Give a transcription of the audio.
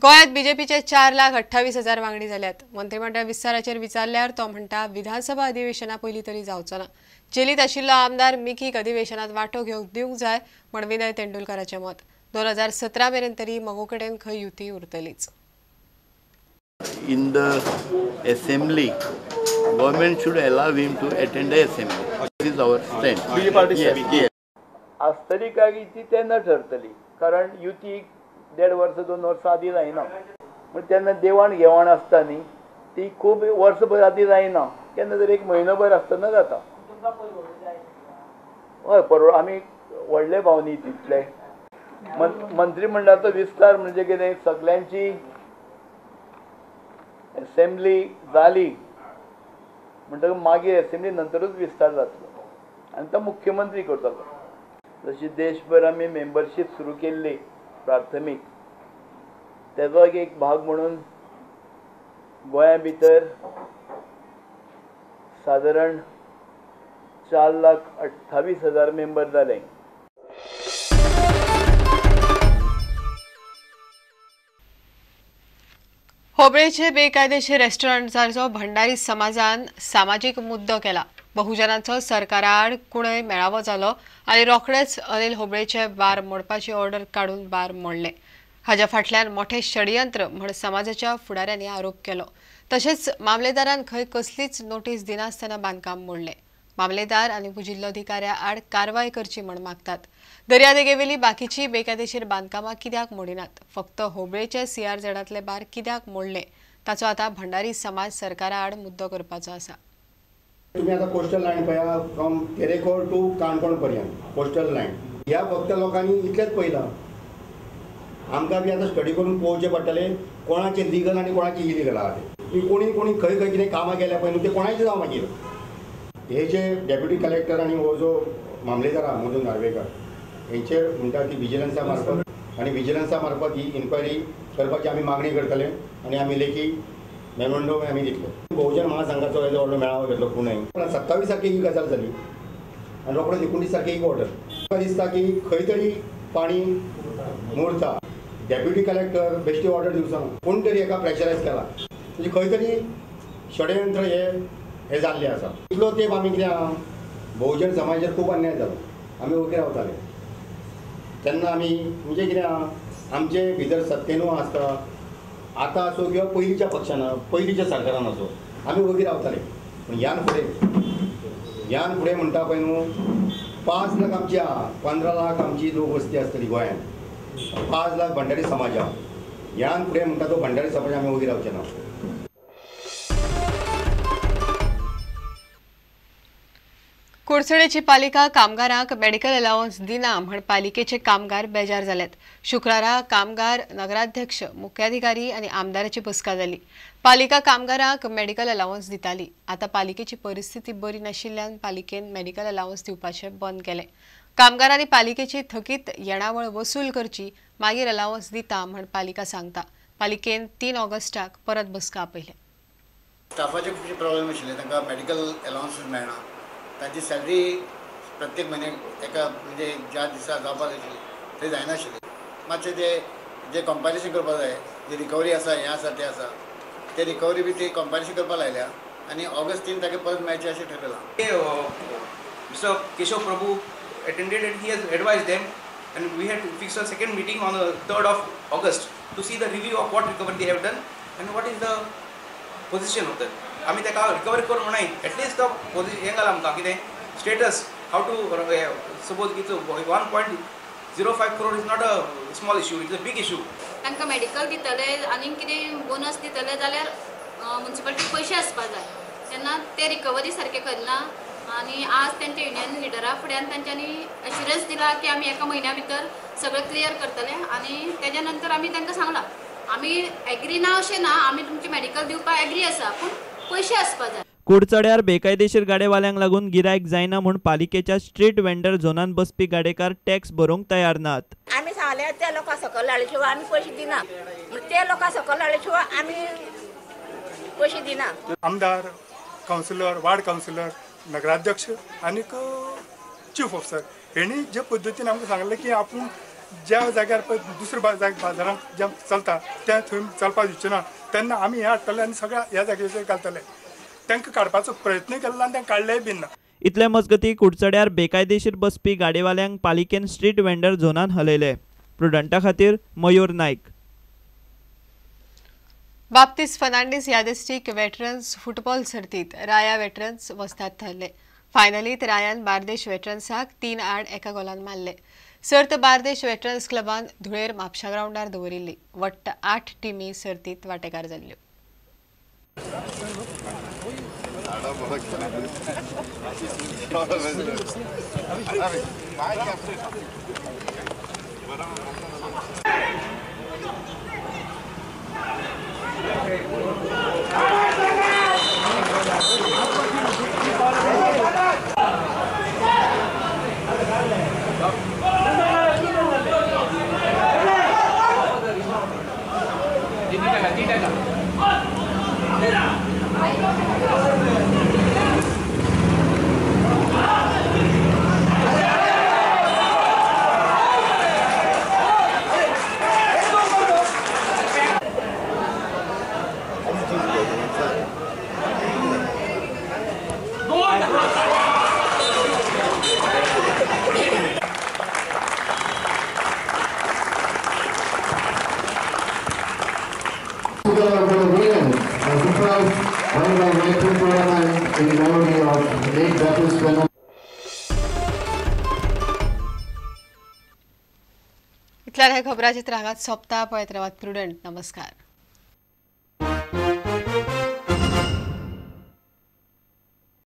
गोंयांत बीजेपीचे 4,28,000 वांगडी जाल्यात. मंत्रिमंडळ विस्ताराचेर विचारल्यार तो म्हणटा विधानसभा अधिवेशना पयलीं तरी जावचो ना. जेलीत आशिल्लो आमदार मिकीक अधिवेशनात वांटो घेवंक दिवंक जाय म्हण विनय तेंडुलकाराचें मत. 2017 मेरेन तरी मगो कडेन खंय युती उरतलीच. In the assembly, government should allow him to attend the assembly. This is our stand. Yes, yes. आसतली काय ती तेन्ना ठरतली, कारण युती 1.5 वर्स 2 वर्सां आदीं जायना, म्हण तेन्ना देवाण घेवाण आसता न्ही, ती खूब वर्सभर आदीं जायना, केन्ना तरी एक म्हयनोभर आसतना जाता. हय, परवड आमी व्हडले भाव न्ही तितले. मंत्रिमंडळाचो विस्तार म्हणजे कितें, सगल्यांची असेंब्ली जाली म्हणटकच मागीर असेंब्ली नंतरूच विस्तार जातलो आनी तो मुख्यमंत्री करतलो. जशी देशभर आमी मेंबरशीप सुरू केल्ली प्राथमीक, तेजो एक भाग म्हणून गोंया भितर सादारण 4,28,000 मेंबर जाले. होबळेचे बेकायदेशीर रेस्टॉरंटाचो भंडारी समाजान सामाजीक मुद्दो केला. बहुजनांचो सरकाराआड कुणय मेळावो जालो आनी रोखडेच अनिल होबळेचे बार मोडपाची ऑर्डर काडून बार मोडले. हाज्या फाटल्यान मोठे षडयंत्र म्हण समाजाच्या फुडाऱ्यांनी आरोप केलो. तशेंच मामलेदारान खंय कसलीच नोटीस दिनासतना बांदकाम मोडले. मामलेदार आनी जिल्लोधिकाऱ्या आड कारवाय करची म्हण मागतात. दर्यादेगेवेली बाकीची बेकायदेशीर बांदकामां कित्याक मोडिनात, फक्त होबळेचे सीआरझेडांतले बार कित्याक मोडले, ताचो आतां भंडारी समाज सरकारा आड मुद्दो करपाचो आसा. तुम्ही आता कोस्टल लायन पळया, फ्रॉम तेरेखोल टू काणकोण पर्यंत कोस्टल लायन ह्या फक्त लोकांनी इतलेंच पळयलां. आमकां बी आतां स्टडी करून पळोवचें पडटलें कोणाचें लिगल आनी कोणाचें इलिगल आहा तें. कोणी कोणी खंय खंय कितें कामां केल्या पळय न्हू, तें कोणाचें जावं मागीर. हे जे डेप्युटी कलेक्टर आनी हो जो मामलेदार आहा मधू नार्वेकर हेंचेर म्हणटा की विजिलन्सा मार्फत आनी विजिलन्सा मार्फत ही इन्क्वायरी करपाची आमी मागणी करतले आनी आमी लेखी मेमोरंडम आमी दितले. बहुजन महासंघाचो हेजो व्हडलो मेळावो घेतलो पुणे 27 सारकी ही गजाल जाली आनी रोखडोच 19 सारकी एक ऑर्डर. म्हाका दिसता की खंय तरी पाणी मुरता. डेप्युटी कलेक्टर बेश्टी ऑर्डर दिवचो ना, कोण तरी एका प्रेशरायज केला, म्हणजे खंय तरी षडयंत्र हे हे जाल्लें आसा. इतलो तेंप आमी कितें आहा, बहुजन समाजाचेर खूब अन्याय जालो, आमी ओगी रावताले. तेन्ना आमी म्हणजे कितें आहा, आमचे भितर सत्तेनू आसता आतां आसूं किंवा पयलींच्या पक्षान पयलींच्या सरकारान आसूं, आमी ओगी रावताले. पूण ह्यान फुडें म्हणटा पळय न्हू, 5 लाख आमची आहा, 15 लाख आमची लोक वस्ती आसतली गोंयांत, 5 लाख भंडारी समाज आहा. ह्यान फुडें म्हणटा तो भंडारी समाज आमी ओगी रावचे ना. कुडचडेची पालिका कामगारांक मेडिकल अलावन्स दिना म्हण पालिकेचे कामगार बेजार जाल्यात. शुक्रारा कामगार नगराध्यक्ष, मुख्याधिकारी आनी आमदाराची बसका जाली. पालिका कामगारांक मेडिकल अलावन्स दिताली. आतां पालिकेची परिस्थिती बरी नाशिल्ल्यान पालिकेन मेडिकल अलावन्स दिवपाचें बंद केलें. कामगारांनी पालिकेची थकीत येणावळ वसूल करची, मागीर अलावन्स दिता म्हण पालिका सांगता. पालिकेन 3 ऑगस्टाक परत बसका आपयल्या. स्टाफाचे खुबशे प्रॉब्लेम आशिल्ले, तांकां मेडिकल अलावन्स मेळना, तांची सॅलरी प्रत्येक म्हयन्याक एका म्हणजे ज्या दिसा जावपाक जाय आशिल्ली ते जायनाशिल्ली. मातशें ते जे कंपायलेशन करपाक जाय, जे रिकवरी आसा, हें आसा तें आसा, ते रिकवरी बी ते कंपायलेशन करपाक लायल्या आनी ऑगस्ट 3 ताका परत मेळचें अशें ठरयलां. Mister Keshav Prabhu attended and he has advised them and we had to fix a second meeting on the 3rd of August to see the review of what recovery they have done and what is the position of that. आमी ताका recovery करूंक म्हणनाय, at least तो हें घाला आमकां कितें status, how to suppose it's 1.05 crore is not a small issue, it's a big issue. तांकां medical दितले आनी कितें बोनस दितले जाल्यार म्युनिसिपालिटी पयशे आसपा जाय, तेन्ना ते रिकवरी सारकें करना. आनी आज तेंच्या युनियन लिडरा फुड्यान तांच्यांनी एश्युरन्स दिला की आमी एका म्हयन्या भितर सगळें क्लियर करतले. आनी तेज्या नंतर आमी तांकां सांगलां आमी एग्री ना अशें ना, आमी तुमचें मेडिकल दिवपाक एग्री आसा, पूण पयशे आसपा जाय. कुडचड्यार बेकायदेशीर गाडेवाल्यांक लागून गिरायक जायना म्हूण पालिकेच्या स्ट्रीट वेंडर झोनान बसपी गाडेकार टॅक्स भरूंक तयार नात. आमी सांगले त्या लोकां सकयल हाडले शिवाय आमी पयशे दिना, ते लोकां सकयल हाडले शिवाय आमी पयशे दिना. आमदार, कावन्सिलर, वार्ड कावन्सिलर, नगराध्यक्ष आनी चीफ ऑफिसर हेणी जे पद्दतीन आमकां सांगलें की आपूण ज्या जाग्यार पळय दुसऱ्या बाजारांत जें चलता तें थंय चलपाक दिवचें ना तेन्ना आमी हें हाडटले आनी सगळ्या ह्या जाग्याचेर घालतले. तांकां काडपाचो प्रयत्न केल्लो आनी तांकां काडलेय बीन ना. इतले मजगती कुडचड्यार बेकायदेशीर बसपी गाडेवाल्यांक पालिकेन स्ट्रीट वेंडर झोनान हलयले. प्रुडंटा खातीर मयूर नायक. बाप्तीस फर्नांडीस यादस्तीक वेटरन्स फुटबॉल सर्तीत राया वेटरन्स वस्ताद थारले. फायनलीत रायान बार्देश वेटरन्साक 3-1 गोलान मारले. सर्त बार्देश वेटरन्स क्लबान धुळेर म्हापशा ग्रावंडार दवरिल्ली. वट्ट 8 टिमी सर्तीत वांटेकार जाल्ल्यो. इतल्यार हे खबराचित्र हांगाच सोंपता. पळयत रावात प्रुडंट. नमस्कार.